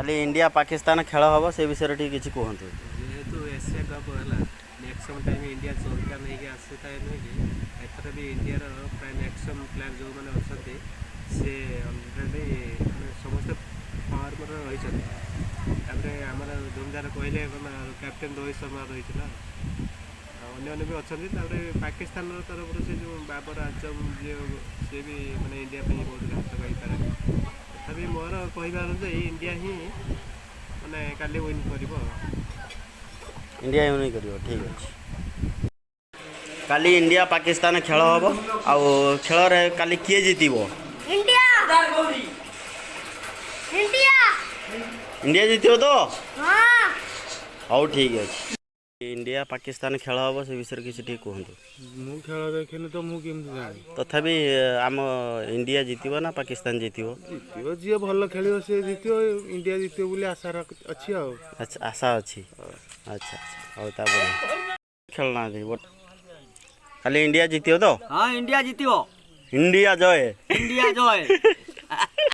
କାଲି ଇଣ୍ଡିଆ ପାକିସ୍ତାନ ଖେଳ ହେବ, ସେ ବିଷୟରେ ଟିକେ କିଛି କୁହନ୍ତୁ। ଯେହେତୁ ଏସିଆ କପ୍ ହେଲା, ମ୍ୟାକ୍ସିମମ୍ ଟାଇମ୍ ଇଣ୍ଡିଆ ଚମ୍ପିଆନ୍ ହେଇକି ଆସିଥାଏ, ନୁହେଁ କି? ଏଥର ବି ଇଣ୍ଡିଆର ପ୍ରାୟ ମ୍ୟାକ୍ସିମମ୍ ପ୍ଲେୟାର ଯେଉଁମାନେ ଅଛନ୍ତି, ସେ ଅଲରେଡ଼ି ମାନେ ସମସ୍ତେ ଫର୍ମରେ ରହିଛନ୍ତି। ତାପରେ ଆମର ଧୁମଧାର କହିଲେ କ୍ୟାପ୍ଟେନ୍ ରୋହିତ ଶର୍ମା ରହିଛି ନା, ଆଉ ଅନ୍ୟମାନେ ବି ଅଛନ୍ତି। ତାପରେ ପାକିସ୍ତାନର ତରଫରୁ ସେ ଯେଉଁ ବାବର ଆଜମ ଯିଏ, ସିଏ ବି ମାନେ ଇଣ୍ଡିଆ ପାଇଁ ବହୁତ ଘାତକ ହେଇପାରେ। ତଥାପି ମୋର କହିବା ଅନୁଯାୟୀ ଇଣ୍ଡିଆ ହିଁ ମାନେ କାଲି ୱିନ୍ କରିବ ଆଉ। ଇଣ୍ଡିଆ ୱିନ୍ କରିବ, ଠିକ୍ ଅଛି। କାଲି ଇଣ୍ଡିଆ ପାକିସ୍ତାନ ଖେଳ ହେବ, ଆଉ ଖେଳରେ କାଲି କିଏ ଜିତିବ? India, India. ଇଣ୍ଡିଆ ଜିତିବ ତ? ହଁ। ହଉ, ଠିକ୍ ଅଛି। ଇଣ୍ଡିଆ ପାକିସ୍ତାନ ଖେଳ ହେବ, ସେ ବିଷୟରେ କିଛି ଟିକେ କୁହନ୍ତୁ। ମୁଁ ଖେଳ ଦେଖିନି ତ, ମୁଁ କେମିତି ଜାଣିବି? ତଥାପି ଆମ ଇଣ୍ଡିଆ ଜିତିବ ନା ପାକିସ୍ତାନ ଜିତିବ? ଜିତିବ, ଯିଏ ଭଲ ଖେଳିବ ସିଏ ଜିତିବ। ଇଣ୍ଡିଆ ଜିତିବ ବୋଲି ଆଶା ଅଛି ଆଉ। ଆଚ୍ଛା, ଆଶା ଅଛି। ଆଚ୍ଛା, ହଉ। ତାପରେ ଖେଳୁନାହାନ୍ତି ବଟ୍ କାଲି ଇଣ୍ଡିଆ ଜିତିବ ତ? ହଁ, ଇଣ୍ଡିଆ ଜିତିବ। ଇଣ୍ଡିଆ ଜୟ। ଇଣ୍ଡିଆ ଜୟ।